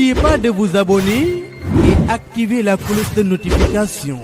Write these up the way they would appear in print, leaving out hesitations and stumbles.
N'oubliez pas de vous abonner et activer la cloche de notification.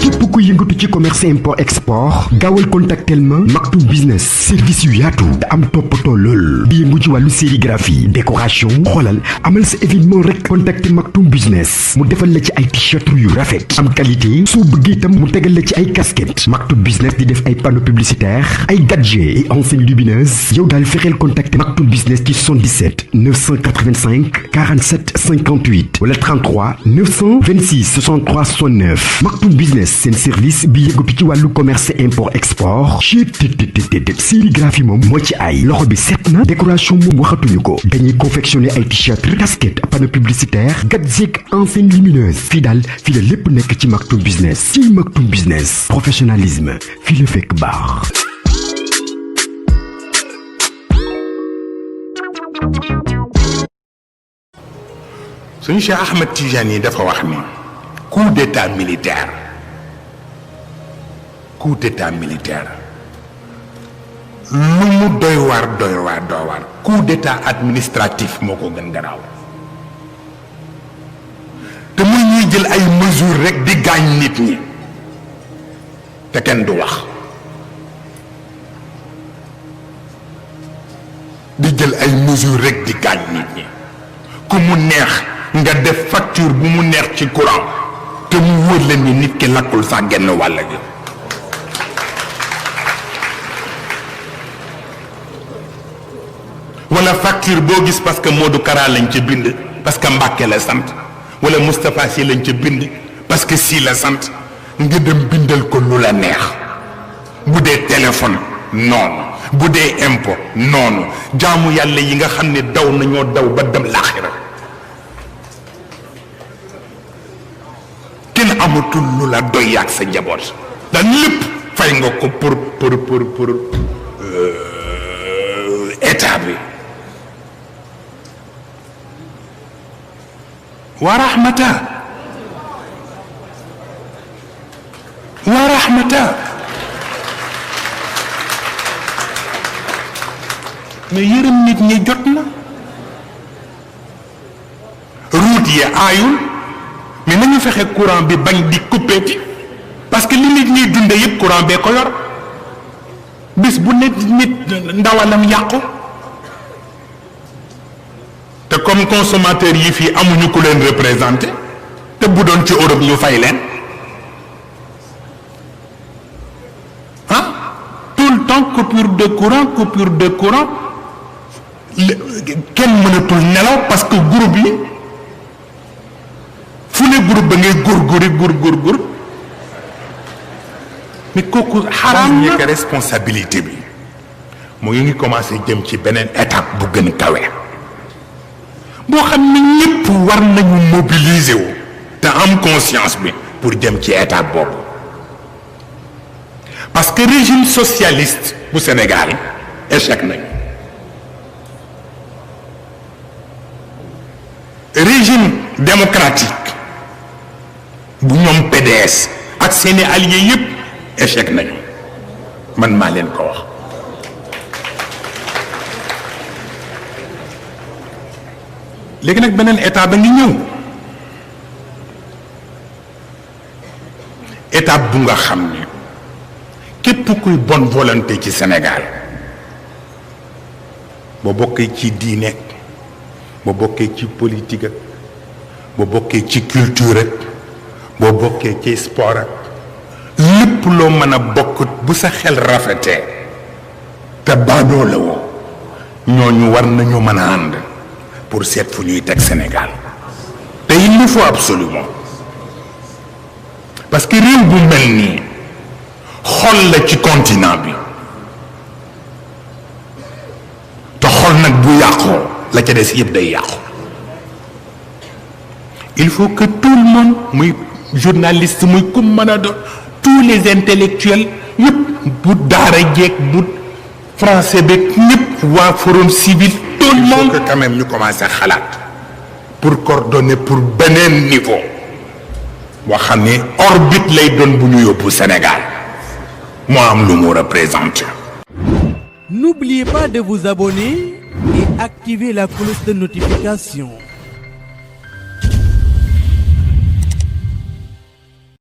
képp ku yëngatu ci commerce import export gaawal contactel ma Maktoum Business service yu yaatu te am toppatoo lool di yëngu ci wàllu sérigraphie décoration xoolal amal sa événement rek contacter Maktoum Business mu defal la ci ay t-shirt yu rafet am qualité soo bëggee itam mu tegal la ci ay casquette Maktoum Business di def ay panneaux publicitaires ay gadgets et enseignes lumineuses yow daal fexeel contacter Maktoum Business ci 77 985 47 58 wala 33 926 63 69 Maktoum Business seen service bi yëngatu ci wàllu commerce import export ci sérigraphie moom moo ci ay loxo bi set na décoration moom waxatuñu ko dañuy confectionner ay t-shirt casquette panneau publicitaire gadget enseigne lumineuse fii daal fii la lépp nekk ci Maktoum Business ci Maktoum Business professionnalisme fii la fekk baax. suñu Cheikh Ahmed Tidiane yi dafa wax ni coup d'état militaire lu mu doy waar coup d'état administratif moo ko gën garaaw te muy ñuy jël ay mesures rek di gaañ nit ñi te kenn du wax di jël ay mesures rek di gaañ nit ñi ku mu neex nga def facture bu mu neex ci courant te mu wóor leen ni nit ki lakkul sax genn wàll gi wala facture boo gis parce que Modou Kara lañ ca bind parce que Mbàkke la sant wala Moustapha Sy lañ ca bind parce que Sy la sant nga dem bindal ko lu la neex bu dee téléphone noonu bu dee impôt noonu jaamu yàlla yi nga xam ne daw nañoo daw ba dem laaxira kenn amatul lu la doy ak sa njaboot da lépp fay nga ko pour état bi wa rahmata mais yërëm nit ñi jot na route yi aayul mais nañu fexe courant bi bañ di coupé ci parce que li nit ñuy dunde yëpp courant bee ko yor bis bu nit ndawalam yàqu te comme consommateur yi fii amuñu ku leen représenté te bu doon ci Europe ñu fay leen tout le temps coupure de courant kenn mënatul nelaw parce que groupe yi fu ne groupe ba ngay góor mais kooku xaraam na responsabilité bi moo ngi commencé jëm ci beneen étape bu gën kawe boo xam ne ñëpp war nañu mobiliser wu te am conscience bi pour jëm ci étape boobu parce que régime socialiste bu Sénégal échec nañu régime démocratique bu ñoom PDS ak seeni alliés yëpp échec nañu man maa leen ko wax léegi nag beneen état ba ngi ñëw étape bu nga xam ne képp kuy bonne volonté ci Sénégal boo bokkee ci diine boo bokkee ci politique ak boo bokkee ci culture ak boo bokkee ci sport ak lépp loo mën a bokk bu sa xel rafetee te baadoo la woo ñooñu war nañu mën a ànd pour seet fu ñuy teg Sénégal te il le faut absolument parce que réew bu mel nii xol la ci continent bi te xol nag bu yàqoo la ca des yëpp day yàqu il faut que tout le monde muy journaliste muy ku mën a doon tous les intellectuels ñëpp bu daara jeeg bu français beeg ñëpp waa forum civil tout le monde que quand même ñu commencé xalaat pour coordonner pour beneen niveau boo xam ne orbite lay doon bu ñu yóbbu Sénégal moo am lu mu représenté N'oubliez pas de vous abonner et activer la cloche de notification.